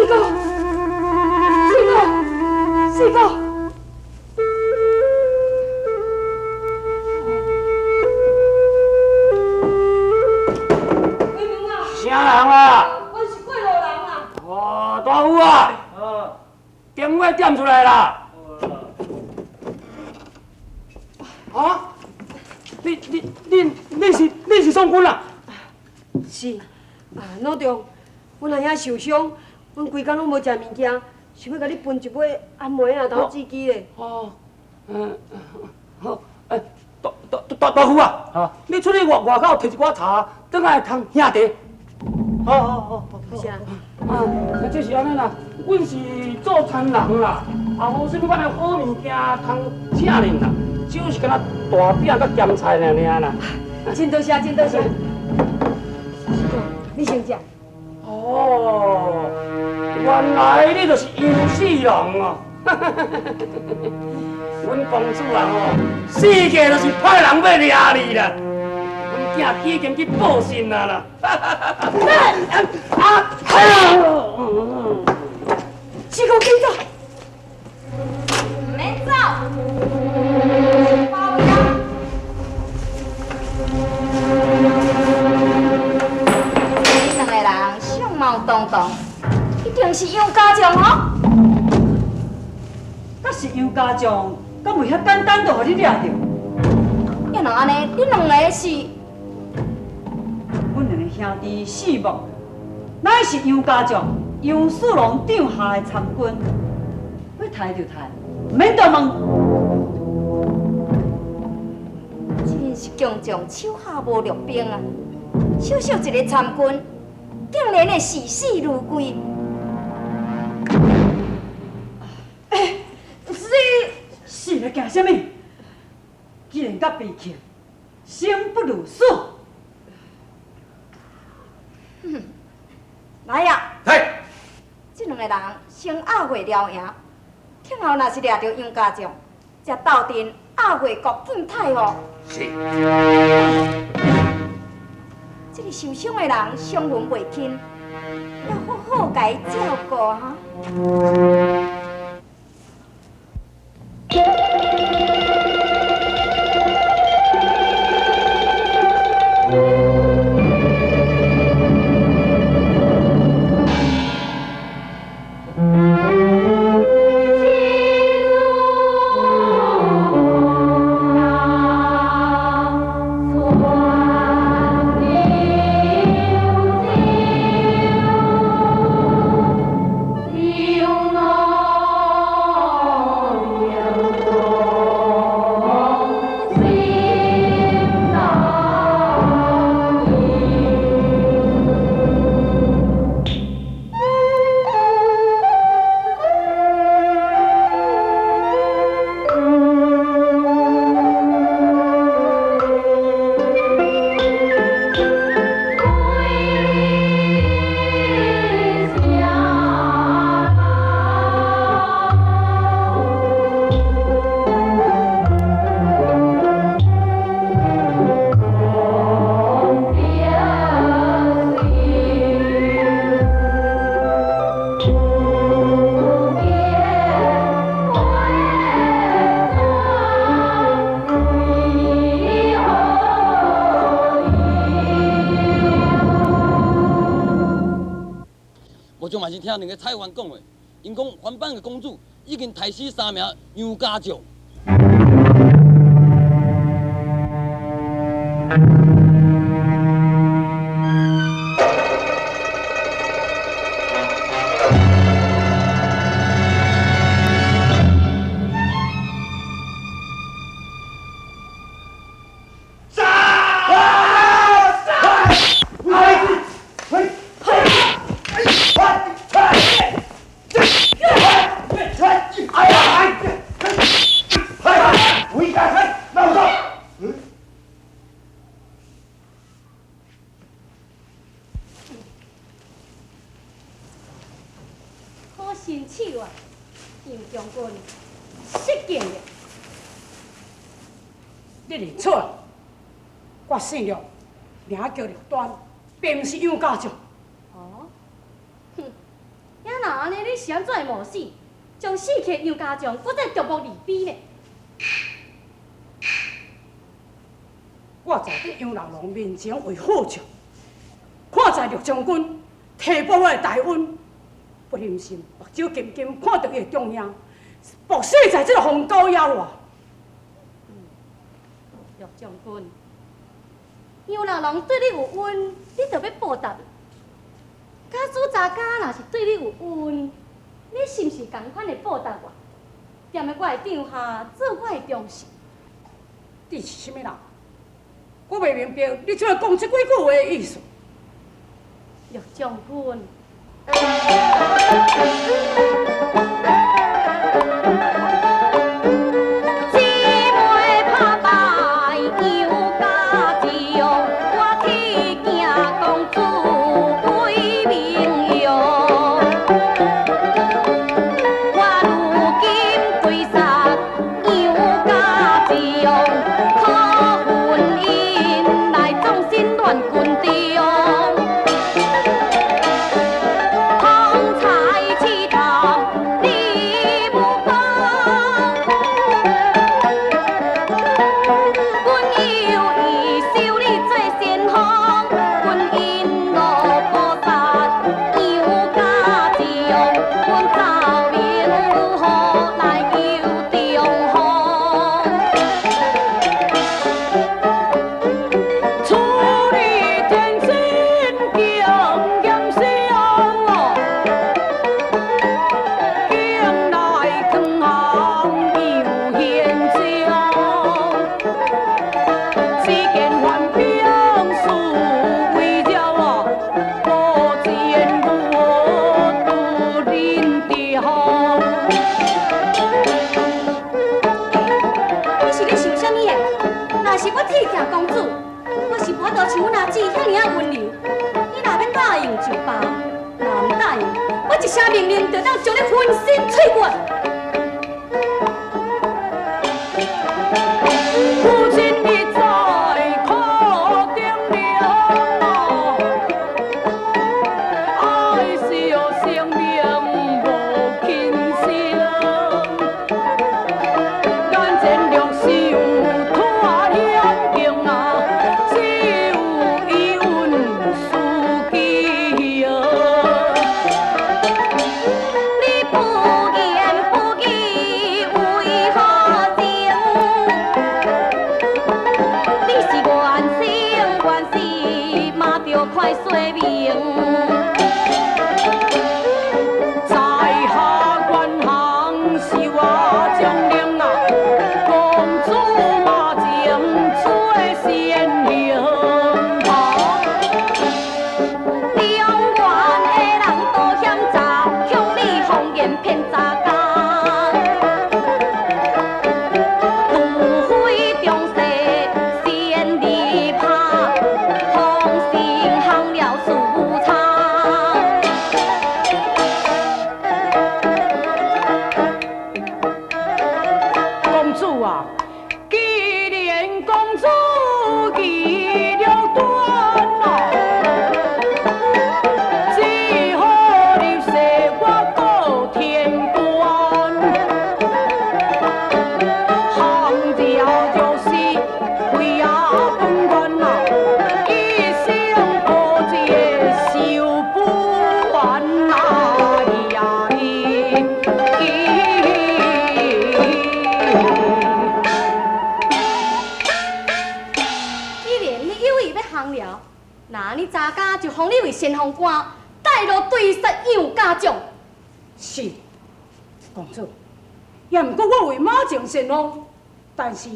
四哥，四哥，四哥。开门啊！啥人啊？阮是过路人啦。哦，大夫啊！电话点出来啦！啊？你是宋军啊？是，啊，老中，阮阿兄受伤，阮规工攏無食物件，想欲共你分一尾红糜仔當子機咧。哦，嗯，好，欸，大夫啊，你出去外口提一寡茶，轉來通喝茶。好好好，多謝。啊，這是按呢啦，阮是做田人啦，也無啥物款的好物件通請恁啦，只是干焦大餅佮鹹菜爾爾啦。真多謝，真多謝。四哥，你先食。哦，原來你就是楊四郎哦。阮公主啊吼，四界就是派人欲掠你啦。阮囝已經去報信啊啦。啊！四哥，緊走！毋免走，包養。你兩個人相貌堂堂，一定是楊家將吼？若是楊家將，敢會遐簡單就予你掠著？要若按呢，恁兩个是？阮兩個兄弟四目，乃是楊家將楊四郎帳下的參軍，欲刣就刣，毋免多問。真是強將手下無弱兵啊！小小一个參軍，竟然會視死如歸。欸，死死咧驚啥物？既然佮被扣，生不如死。來啊！嘿，這兩個人先押回遼營，聽後若是掠著楊家將，才鬥陣押回國見太后。是。這個受傷的人傷痕袂輕，要好好共伊照顧哈。我就嘛是聽兩个菜員講的，𪜶講番邦的公主已經刣死三名楊家將。好身手啊！杨将軍失敬了。你認錯啦，我姓廖，名叫廖端，並毋是楊家將。哦，哼，也若按呢你是按怎會冒死，將死去的楊家將閣再啄木離比呢？我在佇楊六郎面前為好將，看在陸將軍提報我的大恩，不忍心目睭金金看著伊的長兄，暴死在這个荒郊野外。陸將軍，楊六郎對你有恩，你就欲報答伊。假使查家若是對你有恩，你是毋是仝款會報答我？踮佇我的帳下做我的忠臣。你是啥物人？我袂明白你這講這幾句話的意思。陸將軍。姊妹拍敗楊家將，我去見公主為民用。我如今追殺楊家將，可恨𪜶來縱身亂軍中。方才試探你武功，阮有意收你做先鋒，阮引路菩薩楊家將，阮奏明如何來救中風。處理天真經驗相哦，境內囥行有現象，只見凡兵事為了哦，無前無渡臨中。你是咧想啥物的？若是我鐵疼公主，我是無法度像阮阿姊遐爾仔溫柔。你若欲答應就罷，若毋答應，我一聲命令就當將你粉身碎骨。父親一再苦叮嚀哦，愛惜性命無輕鬆，眼前略受脫險境啊，只有伊恩賜記憶。你不言不語為何情？你是願生願死，嘛著快說明。在下願行是我將令啊，公主馬前做先行。中原的人多險詐，向你謊言騙查家。除非中世先離拍，風聲行了事差。公主啊，既然公主意了斷哦，只好入世我過天關。行了就是非也本願啊，一生無劫受不完啊呀咿。既然你有意欲降辽，那你查家就封你為先鋒官，帶路追殺楊家將。是，公主，也毋過我為馬前先鋒，但是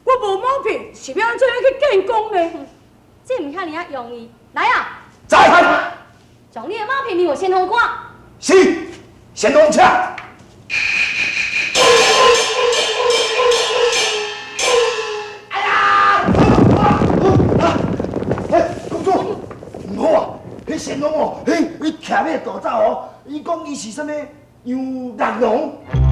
我無馬匹，是欲按怎樣去建功呢？這毋遐爾仔容易。來啊，在。將你的馬匹讓予先鋒官。是，先鋒請。哎呀！哎，公主，毋好啊！彼先鋒哦，彼騎馬逃走哦，伊講伊是啥物楊六郎。